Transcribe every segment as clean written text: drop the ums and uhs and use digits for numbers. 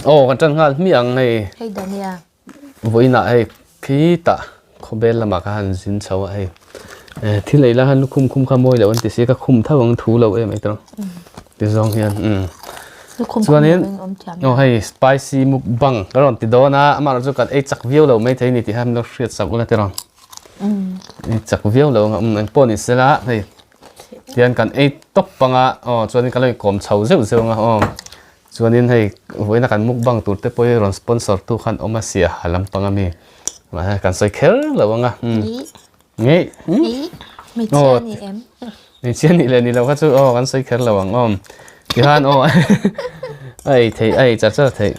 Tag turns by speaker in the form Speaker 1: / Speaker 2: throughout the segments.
Speaker 1: Aw kan tan nghal hmiah ang hei.
Speaker 2: Hei Dania.
Speaker 1: Vawiinah hei khitah khawbel lamah ka han zin chho a hei thil ei lai khan lukhum khum kha mawi loh an ti si ka khum tho ang thu lo em ai tawh ti zawng hian umm chuanin aw hei spicy mukbang ka rawn ti dawn a amaherawhchu kan ei chak viau lo maithei a ni tih kha min lo hriat sak ula tiraw ei chak viau lo ang a engpawh ni sela hei tihian kan ei tawp ang a aw chuanin kan lo inkawm chho zeuh zeuh ang a aw. Chuanin hei vawiina kan mukbang tur te pawh hi rawn sponsor tu khan awm a sia a lampang ami mahse kan sawi kher lo ang a nge
Speaker 2: hmeichhia ni em
Speaker 1: hmeichhia nih leh ni lo kha chu aw kan sawi kher lo ang aw tikhan aw a ei theih a ei char char theih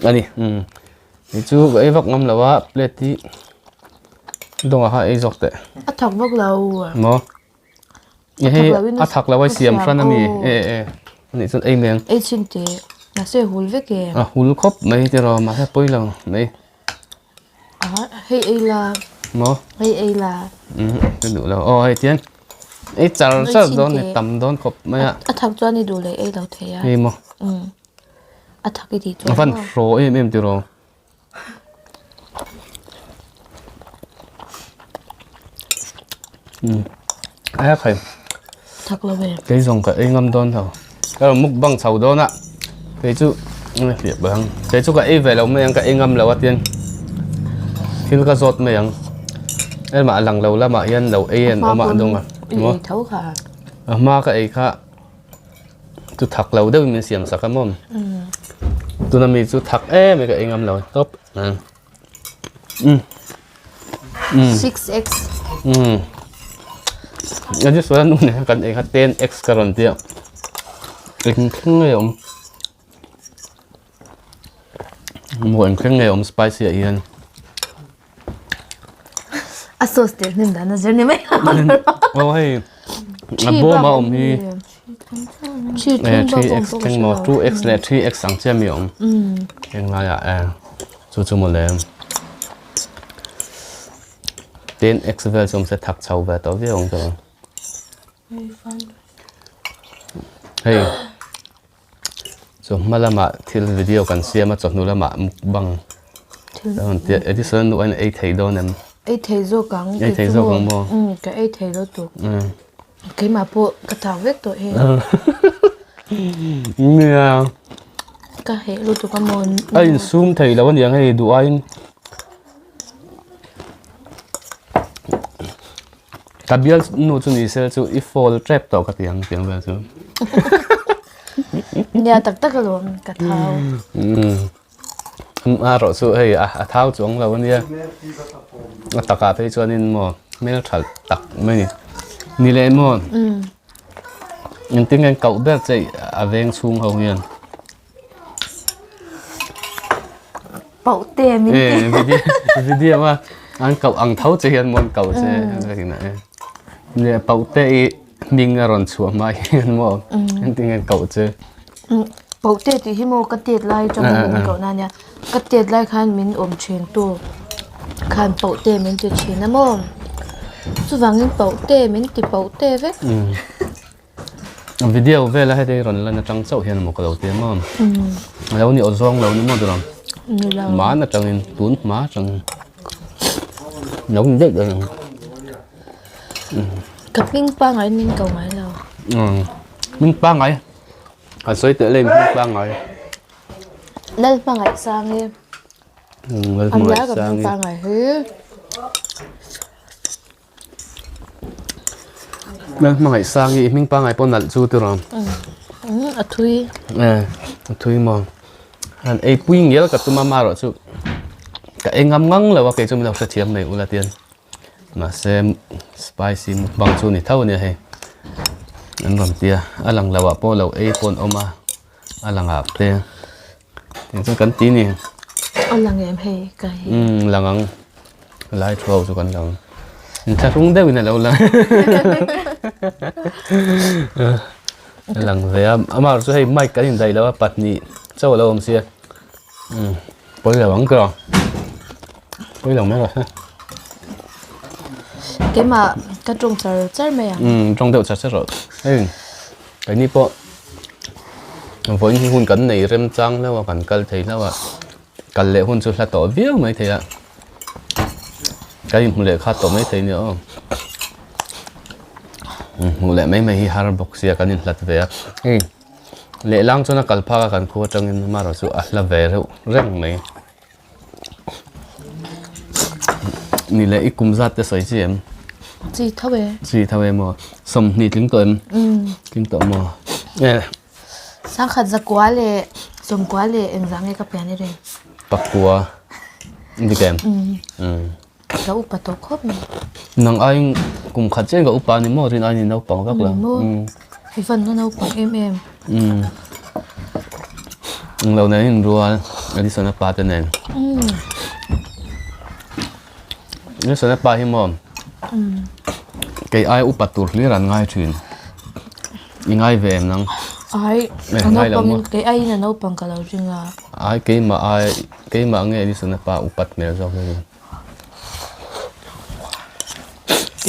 Speaker 1: ani ni chu ka ei vak ngam lo a plate hi dawngah kha ei zawk teh
Speaker 2: a thak vak lo
Speaker 1: maw. Hei a thak lo a siam hran a mi e e anih chuan ei mai ang.
Speaker 2: Ei chhin teh mahse hul vek e.
Speaker 1: A hul khawp mai tiraw mahse pawi lo mai.
Speaker 2: Hei ei la.
Speaker 1: Maw?
Speaker 2: Hei ei la.
Speaker 1: Um ka duh lo aw hei tian ei char char dawn ni tam dawn khawp mai a.
Speaker 2: A thak chuan i duh leh ei lo thei a.
Speaker 1: Hei maw?
Speaker 2: Um a thak i tih chuan.
Speaker 1: A van hraw em em tiraw. Ai khai
Speaker 2: thak lo ve
Speaker 1: kei zawng ka ei ngam dawn lo ka rawn mukbang chho dawn a kei chu hliah bang kei chu ka ei ve lo mai ang ka ei ngam lo a tian thil ka zawt mai ang engmah a lang lo lamah hian lo ei an awm a dawng a a hma ka ei kha. Chu thak lo deuhin min siam sak a maw? Tuna mi chu thak em em ka ei ngam lo tawp.
Speaker 2: 6x.
Speaker 1: A ni sual a nu nen kan ei kha 10x ka rawn tia. Eng thleng nge awm? Maw eng thleng nge awm spicy ah hian?
Speaker 2: A sauce tel hnem dan a zir ni mai.
Speaker 1: Aw hei a bawm a awm hi 3x thleng maw 2x leh 3x ang chiah mi a awm heng laiah e chu chu mawle 10x vel chu awm se thak chho ve tawh viau ang chu hei. Chu hma lamah thil video kan siam a chawhnu lamah mukbang Edison nu ain ei thei dawn em?
Speaker 2: Ei thei zawk ang.
Speaker 1: Ei thei zawk ang maw?
Speaker 2: Um ka ei thei lo tuk. Keimah pawh ka thak vek tawh he.
Speaker 1: Nia.
Speaker 2: Ka heh lutuk a maw.
Speaker 1: A insum thei lo aniang hei duh aiin. Ka bial nu chu ni se chu i fall trap tawh ka ti ang tiang vel chu.
Speaker 2: Nia tak tak alawm ka thau.
Speaker 1: Um a rawh chu hei a thau chuang lo ania. A takah phei chuanin maw hmeltha tak mai ni. Ni leh maw? Engtin nge an koh ber che a veng chhung ho hian.
Speaker 2: Pauh te min ti.
Speaker 1: Video a an koh ang tho che hian maw an koh che e. Nge pauh te i hming a rawn chhuah hma hian maw engtin nge an koh che.
Speaker 2: Pauh te tih hi maw ka tet lai atangin min koh na ania. Ka tet lai khan min awm thin tu khan pauh te min ti thin a maw. Chuvangin pauh te min ti pauh te vek.
Speaker 1: Video vela heti rawn lan atang chauh hian emaw ka lo ti a maw? A lo ni aw zawng lo ni maw duh lo? Hman atangin tun hma atangin lo ni daih daih ang.
Speaker 2: Ka hming pangngai min ko ngai lo.
Speaker 1: Hming pangngai a sawi teh leh hming pangngai.
Speaker 2: Lal hmangaih sang e.
Speaker 1: Lal hmangaih sang e.
Speaker 2: Ka hming pangngai hi.
Speaker 1: Lal hmangaih sang hi i hming pangngai pawh nalh chu tiraw?
Speaker 2: Umm a thui.
Speaker 1: E a thui maw? Han ei pui ngial ka tum a marawh chu ka ei ngam ngang lo a kei chu min lo hrethiam mai ula tian mahse spicy mukbang chu ni tho a nia hei an rawn tia a lang lo ah pawh lo ei pawh an awm a a lang ah te Eng chu kan ti ni.
Speaker 2: A lang em hei ka hi.
Speaker 1: Umm lang ang. Lai thu ho chu kan lang. Inthlahrung deuhin a lo lang. A lang ve a. Amah chu hei mic kan indaih lo a pahnih chauh a lo awm sia. Umm pawi lo ang ka. Pawi lo mai rawh se.
Speaker 2: Keimah ka tawng char char mai ang.
Speaker 1: Umm tawng deuh char char rawh. Hei keini pawh. Vawiin hi hun kan nei remchang hlauh a, kan kal thei hlauh a, kal leh hun chu hla tawh viau mai thei a, kan inhmu leh kha tawh mai thei nia aw. Hmuh leh mai mai hi har bawk sia kan inhlat ve a, hei lehlang chuan a kal phak a kan khua atangin amaherawh chu a hla ve reuh reng mai. Ni leh i kum zat te sawi chi em?
Speaker 2: Chi tho e.
Speaker 1: Chi tho e maw? 20 tling tawh em? Tling tawh maw? E.
Speaker 2: Sangkhat zakua leh sawmkua leh engzah nge ka pian i reng?
Speaker 1: Pakua. Dik em?
Speaker 2: Ka upa tawh khawp mai.
Speaker 1: Nang aiin kum khat chiah in ka upa a ni maw? Rin aiin i naupang vak lo.
Speaker 2: Ni maw? I van la naupang em em.
Speaker 1: Eng lo nen inrual Edison a pa te nen. Edison a pa hi maw kei ai upa tur hlir an ngai thin. I ngai ve em nang?
Speaker 2: Ai a naupang kei aiin a naupang ka lo ring a.
Speaker 1: Ai keimah ai keimah nge Edison a pa upat hmel zawk hi.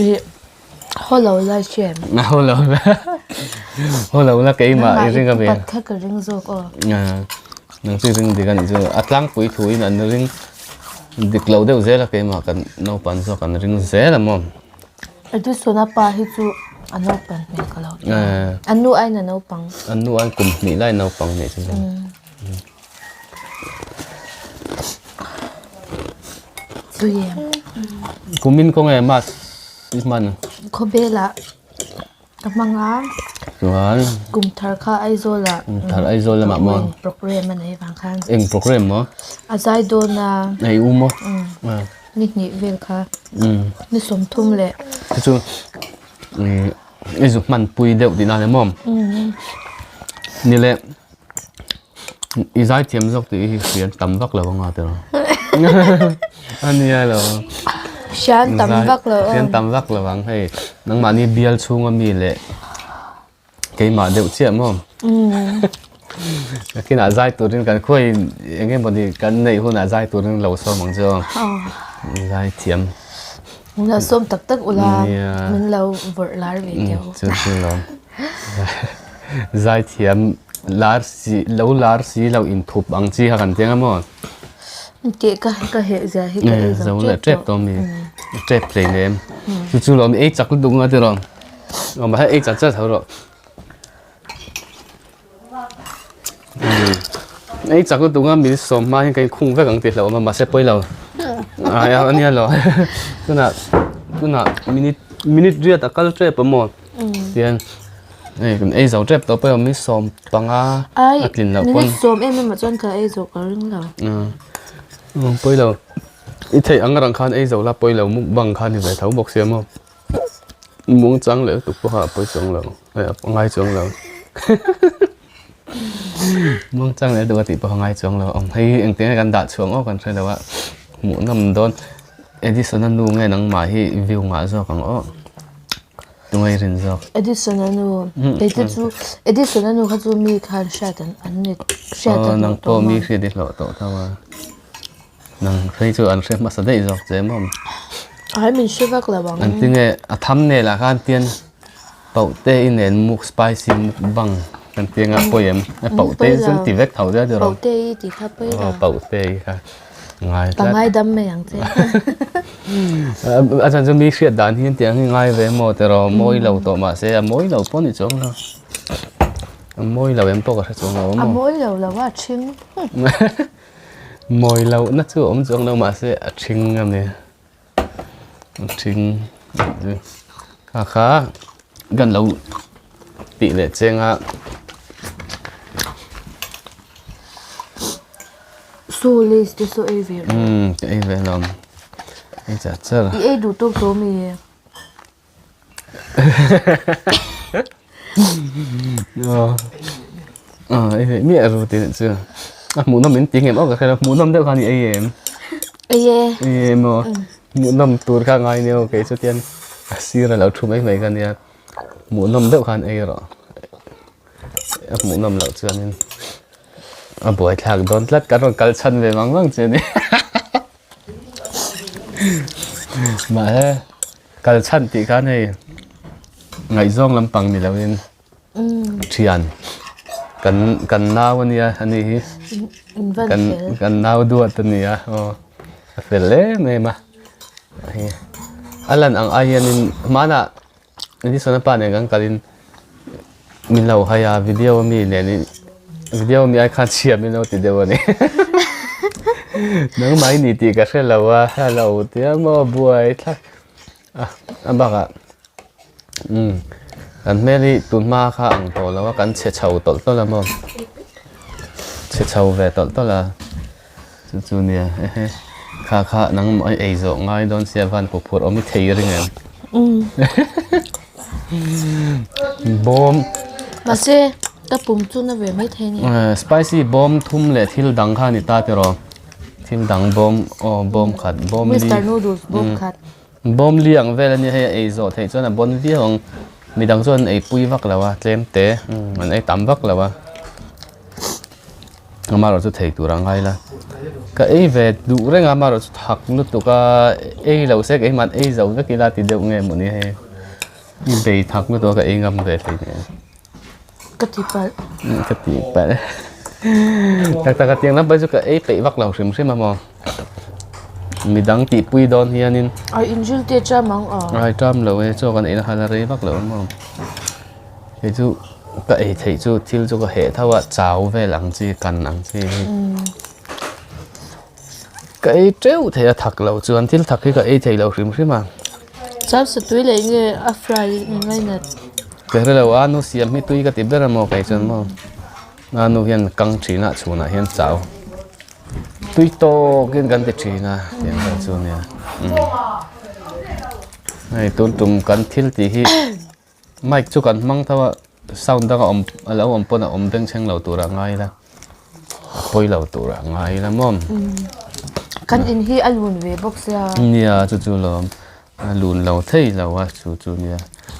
Speaker 2: Ih. Haw lo lai hriam.
Speaker 1: Haw lo la. Haw lo la keimah i ring a ve.
Speaker 2: Nangmah i pat kha ka ring zawk aw.
Speaker 1: Nang chu i ring dik a nih chu. A tlangpui thu in an ring dik lo deuh zel a keimah kan naupan zawk an ring zel a maw.
Speaker 2: Edison a pa hi chu a naupan hmel ka lo ti. A nu aiin a naupang.
Speaker 1: A nu aiin kum hnih lai naupang nih chu. Kumin kawng e mas i hman?
Speaker 2: Khawvelah ka hmang a.
Speaker 1: Chuan?
Speaker 2: Kum thar kha Aizawl ah.
Speaker 1: Kum thar Aizawl lamah maw?
Speaker 2: Program a nei vang khan.
Speaker 1: Eng program maw?
Speaker 2: A zai dawn a.
Speaker 1: Ei u maw?
Speaker 2: Ni hnih vel kha. Ni 30 leh.
Speaker 1: Chu i zu hman pui deuh tihna a ni maw? Ni leh. I zaithiam zawk tih hi hriat tam vak lo anga tiraw? A nia lo.
Speaker 2: Hriat tam vak lo.
Speaker 1: Hriat tam vak lo ang hei. Nangmahni bial chhunga mi leh keimah deuh chiah maw? Nakinah zai turin kan khuai eng emawni kan neih hunah zai turin lo sawm ang chu aw. Zaithiam.
Speaker 2: Min lo sawm tak tak ula min lo vawrh lar ve teh u.
Speaker 1: Chu chu lo. Zaithiam lar si lo lar si lo inthup ang chi kha kan tiang a maw?
Speaker 2: Tih ka ka heh zia hi ka ei zo
Speaker 1: leh tep tawh mi tep hlei lem. Chu chu lo mi ei chak lutuk nga tiraw. Aw mahse ei chat chat ho rawh. Ei chak lutuk a min sawm hma hian ka inkhung vek ang tih hlauh awm a mahse pawi lo. Ai a nia lo. Tunah tunah minute minute riat a kal tep a maw? Tian hei kan ei zo tep tawh pawh min sawm panga a tlin loh pawn.
Speaker 2: Minute sawm em em ah chuan ka ei zo ka ring lo.
Speaker 1: Pawi lo. I theih ang rang khan ei zo la pawi lo mukbang kha ni ve tho bawk sia maw. Muangchang leh lutuk pawha a pawi chuang lo eh a ngai chuang lo. Muangchang leh lutuk a tih pawha ngai chuang lo awm. Hei engtin nge kan dah chhuang aw kan hre lo a hmuhnawm dawn. Edison-a nu nge nangmah hi view ngah zawk ang aw. Tunge i rin zawk?
Speaker 2: Edison-a nu kei te chu Edison-a nu kha chu mi khan hriat an an ni hriat an hlawh tawh
Speaker 1: Nang pawh mi hriat i hlawh tawh tho a. Nang phei chu an hre hmasa daih zawk che maw?
Speaker 2: Ai min hre vak lo ang.
Speaker 1: An ti nge a thumbnail ah khan tian pauh te i nen muk spicy mukbang kan ti anga pawi em? A pauh te chu an ti vek tho zel tiraw?
Speaker 2: Pauh te i tih kha pawi lo.
Speaker 1: Aw pauh te i kha ngai tlat.
Speaker 2: Ka ngaidam mai ang che.
Speaker 1: A chhan chu mi hriat dan hi an tih ang hi ngai ve maw tiraw? Mawi lo tawh mahse a mawi lo pawh ni chuang lo. A mawi lo em pawh ka hre chuang lo a maw?
Speaker 2: A mawi lo lo a ṭhing.
Speaker 1: Mawi lohna chu a awm chuang lo mahse a ṭhing a ni a ṭhing kha kha kan lo tih leh cheng a.
Speaker 2: Saw lace te saw ei ve rawh.
Speaker 1: Umm ka ei ve alawm ei char char.
Speaker 2: I ei duh tawk tawh mi?
Speaker 1: Miah ru tih chu a hmuhnawm in ti ngem awk ka hre lo hmuhnawm deuh khan i ei em
Speaker 2: ei e
Speaker 1: ei e maw hmuhnawm tur kha ngai nia kei chu tian a sir a lo thu mai mai ka nia hmuhnawm deuh khan ei rawh a hmuhnawm loh chuanin a buaithlak dawn tlat kan rawn kal chhan ve vang vang che a ni mahse. Kal chhan tih khan hei ngaihzawng lampang ni loin thian. Kan kan nau ania ani hi. Kan kan nau duat ania aw a fel em em a. Hei a lan ang ai hianin hmanah Edisona pa nen kan kalin min lo hai a video ami nen in video ami ai khan chhia min lo ti deuh a ni. Nangmah i ni tih ka hre lo a hello tia maw buai thlak a a bakah umm kan hmel hi tun hma kha ang tawh lo a kan chhe chho tawlh tawlh a maw chhe chho ve tawlh tawlh a chu chu nia ehe kha kha nangmah i ei zawh ngai dawn sia van pu phur awm i thei ring em bawm
Speaker 2: mahse ka pum chu na ve mai thei a ni
Speaker 1: spicy bawm thum leh thil dang kha a ni ta tiraw thil dang bawm aw bawm khat bawm li
Speaker 2: Mister Noodles bawm khat.
Speaker 1: Bawm li ang vel a nia hei a ei zawh theih chuan a bawn viau ang. Midang chuan an ei pui vak lo a tlem te an ei tam vak lo a. Amaherawh chu thei tur a ngai la. Ka ei ve duh reng a amaherawh chu thak lutuk a ei lo se keimah ei zo vek ila ti deuh nge mawni hei. I bei thak lutuk a ka ei ngam ve thei nen.
Speaker 2: Ka ti palh.
Speaker 1: Ka ti palh. Tak tak a tiang lam pawh chu ka ei peih vak lo hrim hrim a maw. Midang tihpui dawn hianin.
Speaker 2: Ai inzil te cham ang a.
Speaker 1: Ai cham lo e chaw kan eina khan a rei vak lo a maw. Kei chu ka ei theih chu thil chu ka heh tho a chau vel ang chi kan ang chi hi. Ka ei teuh thei a thak loh chuan thil thak hi ka ei thei lo hrim hrim a.
Speaker 2: Chau sa tui leh nge a fry ngai nat.
Speaker 1: Ka hre lo a nu siam hi tui ka ti ber a maw kei chuan maw. A nu hian kang thin a chhunah hian chau tui tawkin kan ti thin a tiang vel chu ania. Hei tun tum kan thil tih hi mic chu kan hmang tho a sound dang a awm a lo awm pawn a awm bengchheng lo tur a ngai ila a pawi lo tur a ngai ila maw.
Speaker 2: Kan in hi a lun ve bawk sia.
Speaker 1: Nia chu chu lawm a lun lo thei lo a chu chu nia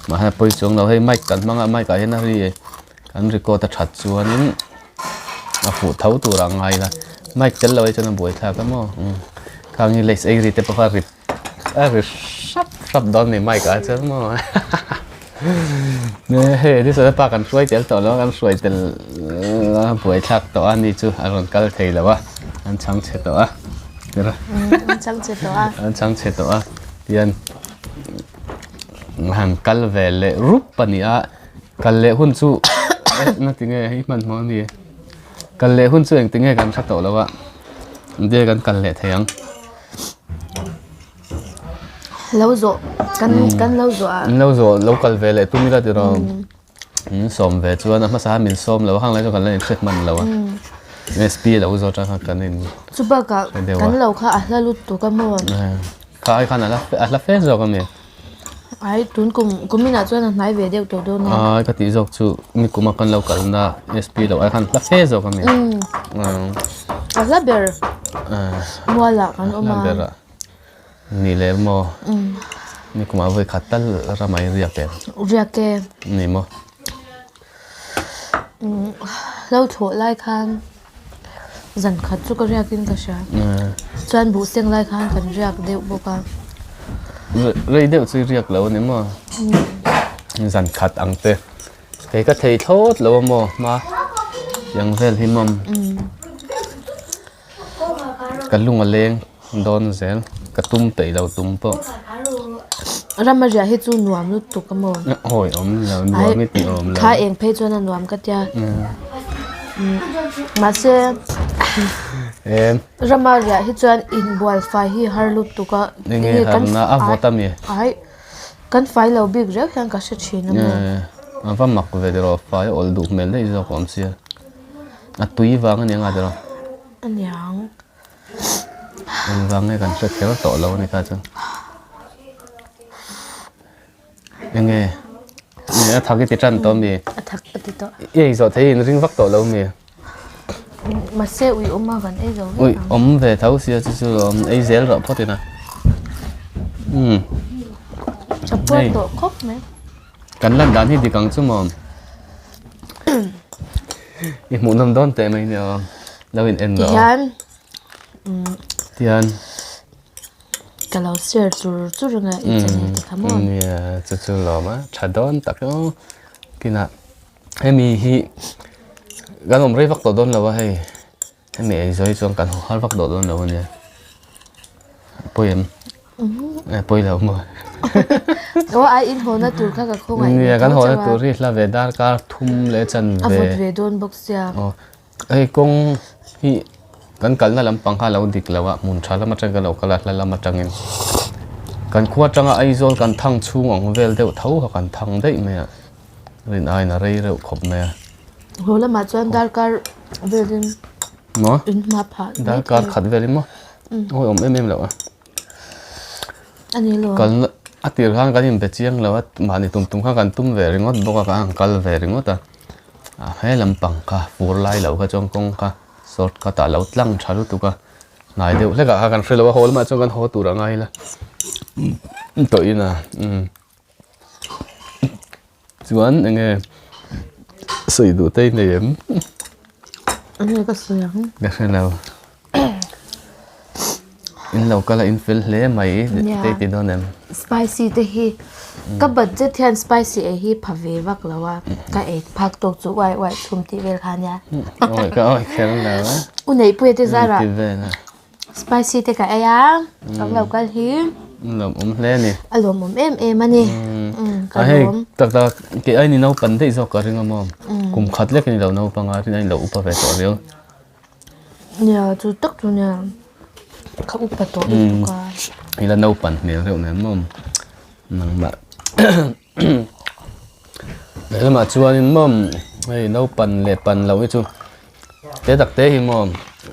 Speaker 1: mahse a pawi chuang lo hei mic kan hmang a mic ah hian a ri kan record a that chuanin a fuh tho tur a ngai ila mic tel lo hi chuan a buaithlak a maw khang hi lace ei ri te pawh kha ri A ri hrap hrap dawn ni mic ah chuan maw hei ni sawn pa kan hruai tel tawh lo a kan hruai tel a buai thlak tawh a ni chu a rawn kal thei lo a an chhang chhe tawh a
Speaker 2: an chhang chhe tawh a
Speaker 1: an chhang chhe tawh a tihian han kal ve leh rup a ni a kal leh hun chu na tinge hei hmanhmawh a ni kal leh hun chu engtinge kan hre tawh lo a engtinge kan kal leh thei ang.
Speaker 2: Lo zawh kan kan lo zawh ah.
Speaker 1: Lo zawh lo kal ve leh tum ila tiraw. Min sawm ve chuan a hmasa min sawm lo a hang lai chu kan la inhre hman lo a. SP lo zawh atang khan kan in
Speaker 2: Chu bakah kan lo kha a hla lutuk a maw.
Speaker 1: Kha ai khan a hla fe zawk a mi.
Speaker 2: Ai tun kum kuminah chuan a hnai ve deuh tawh dawn a.
Speaker 1: Ai ka tih zawk chu ni kuma kan lo kalna SP lo ai khan hla fe zawk a mi.
Speaker 2: A hla ber mualah kan awm a.
Speaker 1: A hla ber a ni leh maw ni kumah vawi khat tal ramah in riak em.
Speaker 2: Riak e.
Speaker 1: Ni maw.
Speaker 2: Hlo thlawh lai khan zan khat chu ka riak in ka hria. Chuan buh seng lai khan kan riak deuh bawk a.
Speaker 1: Rei deuh chu i riak lo a ni maw? Zan khat ang te. Kei ka thei thlawt lo a maw hma tiang vel hi mawm. Ka lung a leng dawn zel ka tum peih lo tum pawh.
Speaker 2: Rama riah hi chu nuam lutuk a maw?
Speaker 1: Awi awm lo nuam i tih awm lo.
Speaker 2: Kha eng phei chuan a nuam ka tia. Mahse Rama riah hi chuan inbual fai hi har lutuk a.
Speaker 1: Enge harna a vawt a mi?
Speaker 2: Ai kan fai lo bik reuh hian ka hre thin a maw?
Speaker 1: A va mak ve tiraw fai a awlh duh hmel daih zawk awm sia. A tui vang a ni anga tiraw?
Speaker 2: A niang.
Speaker 1: Eng vang nge kan hre kher tawh lo a ni kha chuan. Eng nge? Nge a thak i ti tan tawh mi?
Speaker 2: A thak a ti tawh.
Speaker 1: I ei zawh thei in ring vak tawh lo mi?
Speaker 2: Mahse ui awm a kan ei zo vek
Speaker 1: Ui awm ve tho sia chu chu awm ei zel rawh phawt ina. Umm.
Speaker 2: A puar tawh khawp mai.
Speaker 1: Kan lan dan hi dik ang chu maw? I hmuh nawm dawn teh mai nia aw. Lo in en rawh.
Speaker 2: Tihian
Speaker 1: Tihian
Speaker 2: ka lo share chur chur anga i channel te kha maw?
Speaker 1: Nia chu chu lawm a tha dawn tak aw. Kinah hemi hi. Kan awm rei vak tawh dawn lo a hei. Hemi ei zawh hi chuan kan haw har vak tawh dawn lo a nia. Pawi em? Eh pawi lo maw?
Speaker 2: Aw ai in haw na tur kha ka khawngaih
Speaker 1: Nia kan haw na tur hi hla ve darkar thum leh chan ve.
Speaker 2: A vawt ve dawn bawk sia.
Speaker 1: Aw hei kawng hi kan kalna lampang kha a lo dik lo a hmun tha lam atang kan lo kal a hla lam atangin kan khua atanga Aizawl kan thang chhung ang vel deuh tho kha kan thang daih mai a. Rin aiin a rei reuh khawp mai a.
Speaker 2: Haw lamah chuan darkar velin
Speaker 1: Maw?
Speaker 2: in hma phah mai
Speaker 1: Darkar khat velin maw? Awi awm em em loh a.
Speaker 2: A ni lo.
Speaker 1: Kalna a tir khan kan inbe chiang lo a, mahni tum tum khan kan tum ve ringawt bawk a, kan han kal ve ringawt a. A he lampang kha fur lai loh kha chuan kawng kha short cut ah a lo tlang tha lutuk a, hnai deuh hlek ah kha kan hre lo a, haw lamah chuan kan haw tur a ngai la tawhin a umm. Chuan enge sawi duh te i nei em?
Speaker 2: Enge ka sawi ang?
Speaker 1: Ka hre lo. In lo kal a in fel hle mai te i ti dawn em?
Speaker 2: Spicy te hi ka budget hian spicy ei hi pha ve vak lo a, ka ei phak tawk chu uai uai chhum tih vel kha ania.
Speaker 1: Awi ka awi kher lo.
Speaker 2: U Neihpuia te zarah. Spicy te ka ei a, kan lo kal hi.
Speaker 1: Lawmawm hle a ni.
Speaker 2: A lawmawm em em a ni.
Speaker 1: Ka lawm. Tak tak kei ai ni naupan daih zawk ka ring a maw. Kum khat lek a ni lo naupang a rin a inlo upa ve tawh riau.
Speaker 2: Nia chu tak chu nia ka upa tawh lutuk a.
Speaker 1: Ila naupan hmel reuh nen maw nangmah. Lehlamah chuanin maw hei naupan leh pan loh hi chu te tak te hi maw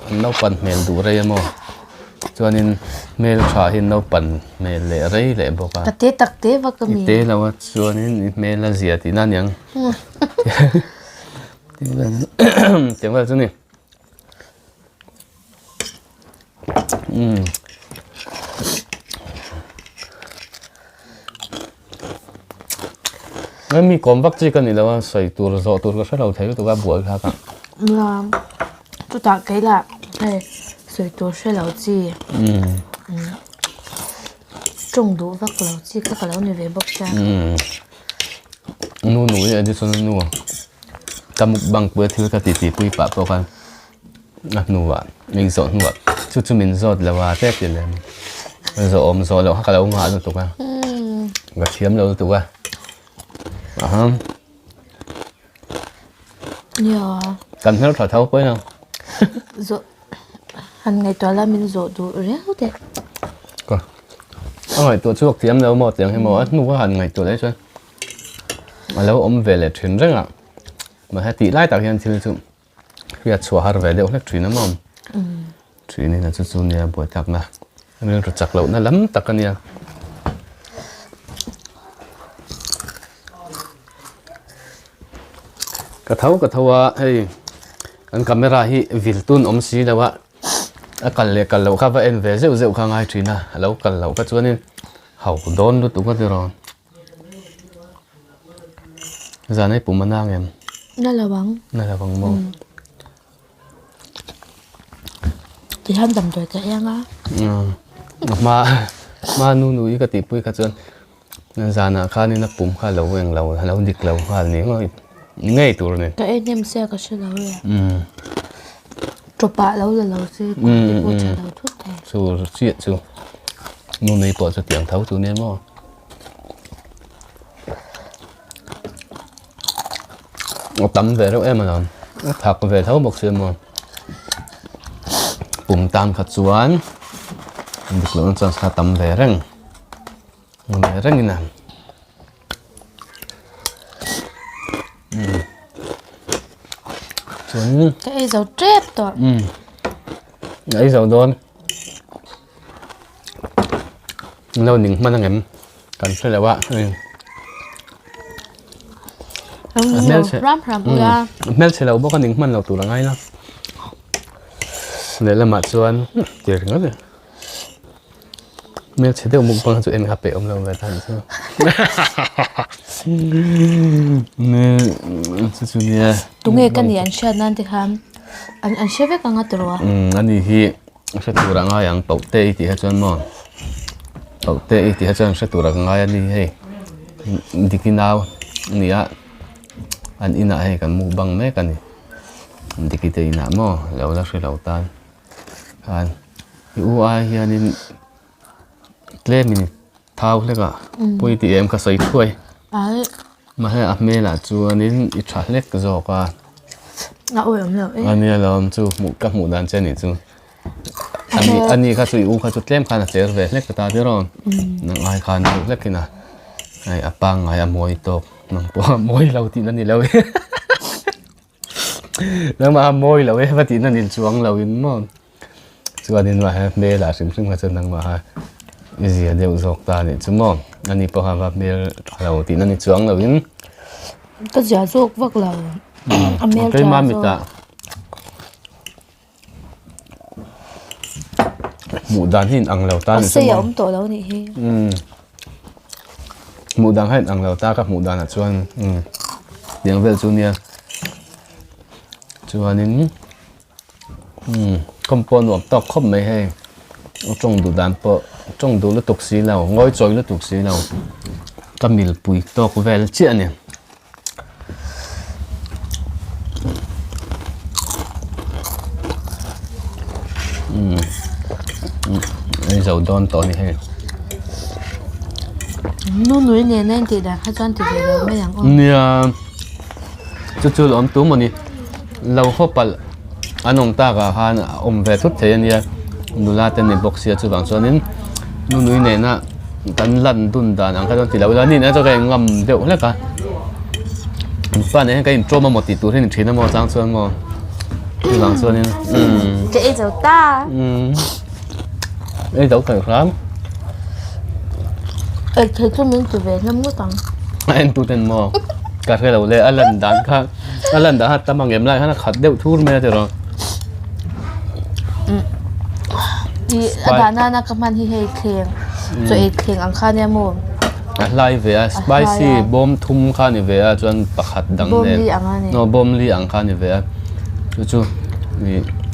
Speaker 1: an naupan hmel duh rei a maw chuanin hmel tha hi naupan hmel leh rei leh bawk a.
Speaker 2: Ka te tak te vak a mi.
Speaker 1: I te lo a chuanin i hmel a zia tihna a niang. Tiang vel chu ni. Umm. Mi kawm vak chi ka ni lo a, sawi tur zawh tur ka hre lo thei lutuk a buai thlak a.
Speaker 2: Nia, chutah kei lah hei sawi tur hre lo chi.
Speaker 1: Umm.
Speaker 2: Tawng duh vak lo chi kha ka lo ni ve bawk sia.
Speaker 1: Umm. Nu nu i additional nu a. Ka mukbang pui a thil ka titi pui pah pawh khan. A hnuah min zawh hnuah chu chu min zawt lo a tep ti lem zawh awm zawh loh kha ka lo nghah lutuk a ka thiam lo lutuk a aha kan hmel tha tho pawhin a
Speaker 2: zawh han ngaihtuah la min zawh duh riau te
Speaker 1: ka a ngaihtuah chhuak thiam lo maw tiang hi maw a hnu a han ngaihtuah leh chuan a lo awm ve leh thin reng a mahse tih lai tak hian thil chu Hriat chhuah har ve deuh hlek thin a maw? Thin in a chu chu nia buai tlakna rilru chak lohna lam tak a nia. Ka tho ka tho a hei kan camera hi vil tun awm si lo a a kal leh kal loh kha va en ve zeuh zeuh kha a ngai thin a a lo kal loh kha chuanin hau dawn lutuk a ti rawn. Zan ei pum a nang em?
Speaker 2: Na lo ang.
Speaker 1: Na lo ang maw?
Speaker 2: Tihian damdawi ka eng a.
Speaker 1: Hma hma nu nu i ka tihpui kha chuan zanah khanin a pum kha a lo eng lo a lo dik lo nghal ni ngawih ngei tur a ni.
Speaker 2: Ka en em sia ka hre lo e. Tawpah lo la lo se kut te pawh tha lo thut thei.
Speaker 1: Chu chiah chu nu nui pawh chu tiang tho chu nia maw. A tam ve reuh em alawm a thak ve tho bawk sia maw pum tan kha chuan dik lohna chance kha a tam ve reng ve reng in a chuan
Speaker 2: ka ei zo tep tawh
Speaker 1: a ei zo dawn. Lo ning hman angem kan hre lo a hmelchhe lo bawk a ning hman lo tur a ngai la lehlamah chuan tir ringawt e hmelchhe deuh mukbang chu en kha peih awm lo ve ta chu chu chu nia
Speaker 2: tunge ka nih an hriat nan te khan an an hre vek ang a tiraw
Speaker 1: a ni hi. A hre tur a ngai ang pauh te i tih hi chuan maw pauh te i tih hi chuan hre tur a ngai a ni hei diki nau a ni a an inah hei kan mukbang mek a ni. Diki te inah maw lo la hre lo tan khan i u ai hianin tlemin thau hlek a pawi tih em ka sawi thuai. Mahse a hmelah chuanin i tha hlek zawk a.
Speaker 2: A awi awm lo e.
Speaker 1: A nia lo awm chu hmuh ka hmuh dan che a nih chu. Ani ani kha chu i u kha chu tlem khan a cher ve hlek ta tir aw. Nang ai khan deuh hlekin a hei a pangngai a mawi tawk nang pawh a mawi lo tihna ni lo e. Nangmah a mawi lo e va tihna ni chuang lo in maw. Chuanin mah he hmelah hrim hrim kha chuan nangmah kha i zia deuh zawk ta a nih chu maw. Ani pawh kha va hmel tha lo tihna ni chuang lo in.
Speaker 2: Ka zia zawk vak lo a hmel tha zawk.
Speaker 1: Hmuh dan hi in ang lo ta a ni chu maw.
Speaker 2: A sei a awm tawh lo a nih hi.
Speaker 1: Hmuh dan kha in ang lo ta ka hmuh danah chuan tiang vel chu nia chuanin. Umm khawm pawh nuam tawk khawp mai hei a tawng duh dan pawh tawng duh lutuk si lo ngawi chawi lutuk si lo ka milpui tawk vel chiah a ni. Umm ei zo dawn tawh a ni hei.
Speaker 2: Nunui nena intih dan kha chuan ti ve lo mai ang aw.
Speaker 1: Nia. Chu chu lo awm tu maw ni? Lo haw palh an awm tak ah khan a awm ve thut thei a nia nula te ni bawk sia chuvang chuanin nunui nena kan lan dun dan ang kha chuan ti lo ila ni nen chuan ka in ngam deuh hlek a an pa nen hian ka intawm a maw tih tur hi a ni thin a maw chang chuan maw chuvang chuanin umm
Speaker 2: Ka ei zo ta.
Speaker 1: Umm ei zo thei hram.
Speaker 2: Ei thei chu min ti ve hlawm ngawt ang.
Speaker 1: A en tu ten maw ka hre lo le a lan dan kha a lan dan kha tam ang em lai khan a khat deuh thur mai a tiraw.
Speaker 2: I a dah nana ka hman hi hei thleng chaw ei thleng ang kha nia maw.
Speaker 1: A hlai ve a spicy bawm thum kha a ni ve a chuan pakhat dang nen aw bawm li ang kha a ni ve a chu chu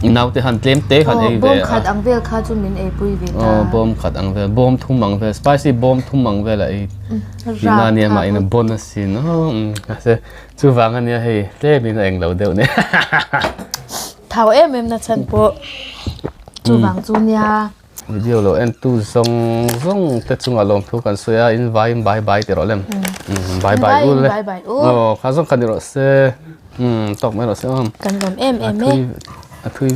Speaker 1: ih naute khan tlem te khan ei ve a.
Speaker 2: Bawm khat ang vel kha chu min ei pui ve ta.
Speaker 1: Aw bawm khat ang vel bawm thum ang vel spicy bawm thum ang vel a ei tihna a nia mah in a bawn asin aw mahse chuvang a nia hei tlem in a englo deuh nia.
Speaker 2: Thau em em na chhan pawh chuvang chu nia.
Speaker 1: Video lo en tu zawng zawng te chungah lawmthu kan sawi a in vai in bye bye ti rawh lem bye bye u le aw kha zawng kha ni rawh se tawk mai rawh se aw
Speaker 2: kan lawm em em e
Speaker 1: a thui.